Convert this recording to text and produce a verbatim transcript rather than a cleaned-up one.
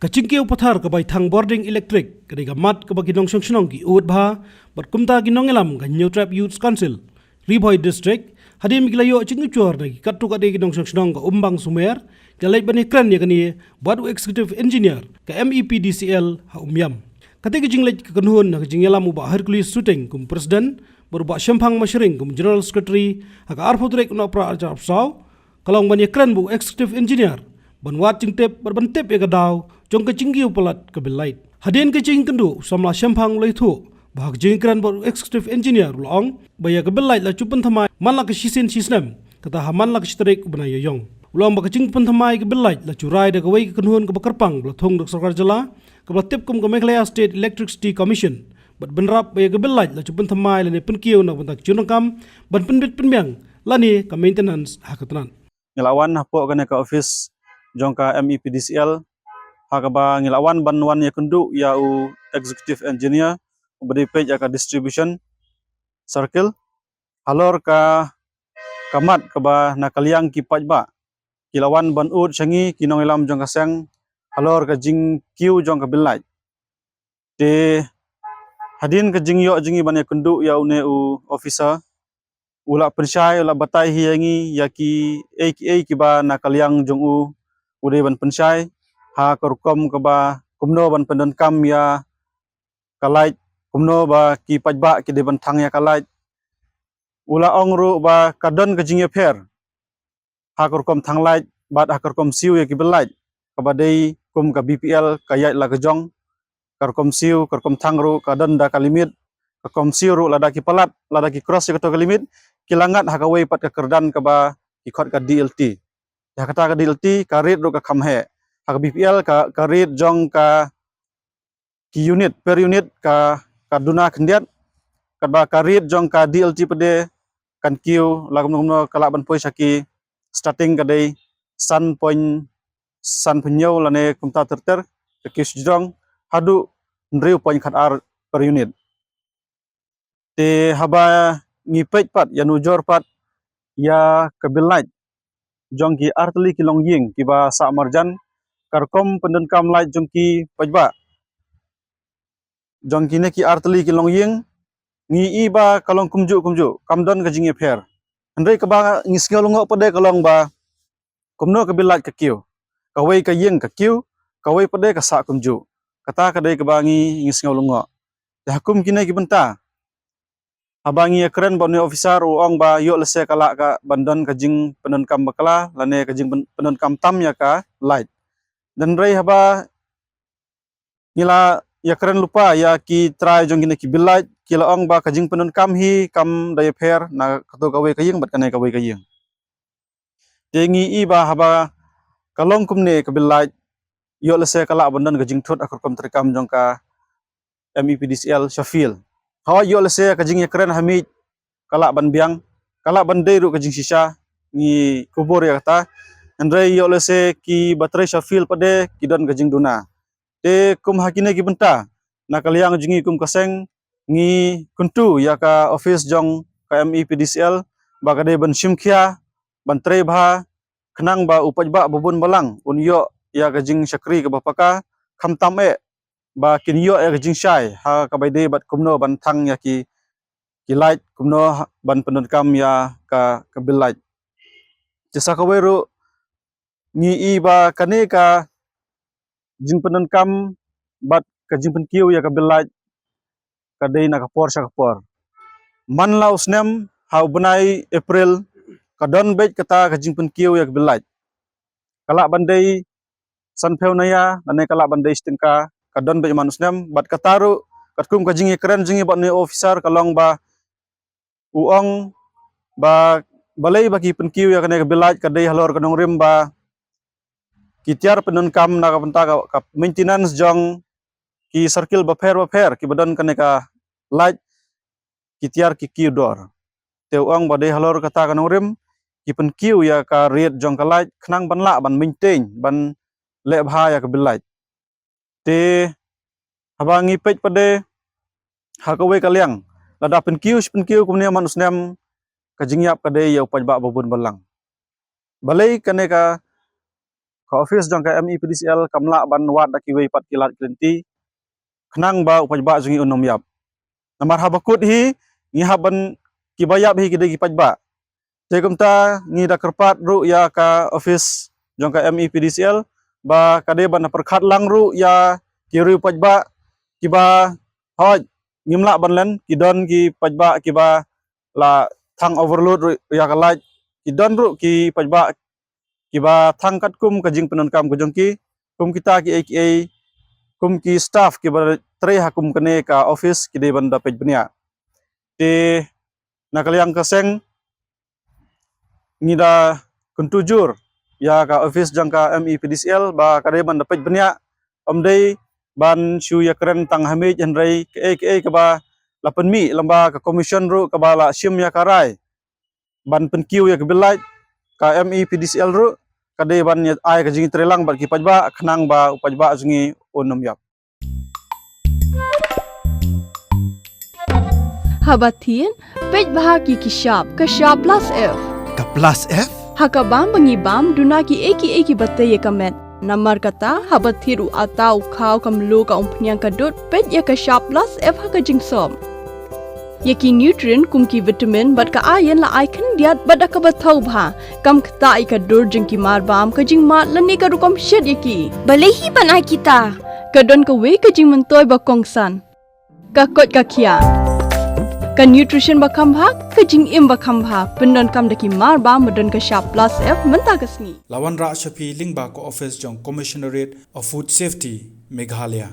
Ka jingkiew pathar ka bai thang bording elektrik ka dei ka mat kaba ki nongshong shnong ki ud bha bad kumta ki nongïalam ka Hynñiewtrep Youth Council Ri Bhoi District hadien ba ki la ïoh jingujor na ki katto katne ki nongshong shnong ka Umbang Sumer, ki la leit ban ïakren ïa kane bad u Executive Engineer ka M E P D C L ha Umiam. Kata ka jingleit ka kynhun na ka jingïalam u Bah Hercules Suting kum President bad u Bah Shemphang Mashring kum General Secretary ha ka arphew tarik u Nohprah arhajar arphew saw, ka long ban ïakren bad u Executive Engineer ban wad jingtip bad ban tip ïa ka daw jong ka jingkiew palat ka bill light. Hadien ka jingïakynduh, u samla Shemphang u la ïathuh ba ha ka jingïakren bad u Executive Engineer u la ong ba ïa ka bill light la ju pynthymmai man la ka shisien shisnem, kata ha man la ka shi tarik u bnai Ïaïong. U la ong ba ka jingpynthymmai ka bill light la ju rai da kawei ka kynhun kaba kyrpang ba la thung da ka sorkar jylla, kaba la tip kum ka Meghalaya State Electricity Commission, bad bynrap ba ïa ka bill light la ju pynthymmai lane pynkiew na ka bynta ka jingdonkam ban pynbit pynbiang lane ka maintenance ha ka tnat. Ngi la wan hapoh kane ka office jong ka M E P D C L, ha kaba ngi la wan ban wan ïakynduh ïa u Executive Engineer uba dei peit ïa ka Distribution Circle halor ka, ka mat kaba na ka liang ki paidbah ki la wan ban ud sha ngi ki nongïalam jong ka seng halor ka jingkiew jong ka bill light. Te hadien ka jingïoh jong ngi ban ïakynduh ïa une u officer, u la pynshai, u la batai hi ïa ngi ïa kiei kiei kiba na ka liang jong u u dei ban pynshai ha ka rukom kaba kumno ban pyndonkam ïa ka light, kumno ba ki paidbah ki dei ban thang ïa ka light. U la ong ruh ba ka don ka jingïapher ha ka rukom thang light bad ha ka rukom siew ïa ki bill light, kaba dei kum ka B P L ka ïaid la ka jong. Ka rukom siew, ka rukom thang ruh ka don da ka limit. Ka rukom siew ruh lada ki palat, lada ki cross ïa kato ka limit, ki la ngat ha kawei pat ka kyrdan kaba ki khot ka D L T. Ha kata ka D L T ka rate ruh ka kham heh. Ha ka B P L ka, ka rate jong ka ki unit, per unit ka, ka duna khyndiat, katba ka rate jong ka D L T pat de kan kiew la kumno kumno ka lah ban poi sha ki, starting ka dei san point san phew hynñiew lane kumta ter ter, ka kiew shajrong, haduh hynriew point khat ar per unit. Te haba ngi peit pat ïa nujor pat ïa ka bill light jong ki artylli ki longïing kiba sah marjan, ka rukom pyndonkam light jong ki paidbah jong kine ki artylli ki longïing, ngi i ba ka long kumjuh kumjuh, kam don ka jingïapher. Hynrei kaba ngi sngew lyngngoh pat de ka long ba kumno ka bill light ka kiew. Kawei ka ïing ka kiew, kawei pat de ka sah kumjuh. Kata ka dei kaba ngi, ngi sngew lyngngoh. Te ha kum kine ki bynta, haba ngi ïakren bad une u officer u ong ba ïoh lehse ka lah ka ban don ka jingpyndonkam bakla lane ka jingpyn-, pyndonkam tam ïa ka light. Hynrei haba ngi la ïakren lypa ïa ki trai jong kine ki bill light, ki la ong ba ka jingpyndonkam hi kam da ïapher na kato kawei ka ïing bad kane kawei ka ïing. Te ngi i ba haba ka long kumne ka bill light, ïoh lehse ka lah ban don ka jingthut ha ka rukom treikam jong ka M E P D C L sha field. Hooid, ïoh lehse ka jingïakren ha miej ka lah ban biang, ka lah ban dei ruh ka jingshisha, ngi kubur ïa kata. Hynrei ïoh lehse kiba trei sha field pat de ki don ka jingduna. Te kum ha kine ki bynta, na ka liang jong ngi kum ka seng, ngi kyntu ïa ka office jong ka M E P D C L ba ka dei ban shim khia, ban trei bha, khnang ba u paidbah ba bun balang un ïoh ïa ka jingshakri kaba paka, khamtam eh ba kin ïoh ïa ka jingshai ha kaba ïadei bad kumno ban thang ïa ki, ki light, kumno ha-, ban pyndonkam ïa ka, ka bill light. Te sa kawei ruh, ngi i ba kane ka jingpyndonkam bad ka jingpynkiew ïa ka bill light ka dei na ka por sha ka por. Man la u snem ha u bnai April ka don beit kata ka jingpynkiew ïa ka bill light. Ka lah ban dei sanphew naya lane ka lah ban dei shi tyngka, ka don beit man u snem. Bad kata ruh katkum ka jingïakren jong ngi bad une u officer ka long ba u ong ba balei ba ki pynkiew ïa kane ka bill light ka dei halor ka nongrim ba ki tiar pyndonkam na ka bynta ka, ka maintenance jong ki circle bapher bapher kiba don kane ka light, ki tiar ki kiew dor. Te u ong ba dei halor kata ka nongrim ki pynkiew ïa ka rate jong ka light khnang ban lah ban maintain, ban leh bha ïa ka bill light. Te haba ngi peit pat de ha kawei ka liang, lada pynkiew shi pynkiew kumne man u snem, ka jingïap ka dei ïa u paidbah ba bun balang. Balei kane ka ka office jong ka M E P D C L kam lah ban wad da kiwei pat ki lad ki lynti khnang ba u paidbah jong ngi un ym ïap. Namar haba kut hi ngi hap ban, kiba ïap hi ki dei ki paidbah. Te kumta ngi da kyrpad ruh ïa ka office jong ka M E P D C L ba ka dei ban da pyrkhat lang ruh ïa ki riew paidbah kiba, hooid, ngim lah ban len, ki don ki paidbah kiba la thang overload ruh ïa ka light, ki don ruh ki paidbah kiba thang katkum ka jingpyndonkam ka jong ki, kum kita kiei kiei, kum ki staff kiba trei ha kum kane ka office ki dei ban da peit bniah. Te na ka liang ka seng ngi da kyntu jur ïa ka office jong ka M E P D C L ba ka dei ban da peit bniah, ym dei ban shu ïakren tang ha miej, hynrei kiei kiei kaba la pynmih lyngba ka commission ruh kaba la shim ïa ka rai ban pynkiew ïa ka bill light, ka M E P D C L ruh ka dei ban ïa ai ka jingtreilang bad ki paidbah khnang ba u paidbah jong ngi un ym ïap. Haba thied, peit bha ki ki shap, ka shap plus F. Ka plus F? Ha ka bam ba ngi bam, duna kiei kiei kiba tei ïa ka met. Namar kata, haba thied u atta, u khaw, ka mluh, ka umphniang, ka dud, peit ïa ka shap plus F ha ka jingsop. Ïa ki nutrient kum ki vitamin bad ka iron la ai khyndiat bad da kaba thaw bha. Kam ktah ïa ka dur jong ki mar bam, ka jingmad lane ka rukom shet ïa ki. Balei hi ban ai kita? Ka don kawei ka jingmyntoi ba kongsan. Ka koit ka khiah. Ka nutrition ba kham bha, ka jingim ba kham bha. Pyndonkam da ki mar bam ba don ka shap plus F mynta ka sngi. La wanrah sha phi lyngba ka office jong Commissionerate of Food Safety, Meghalaya.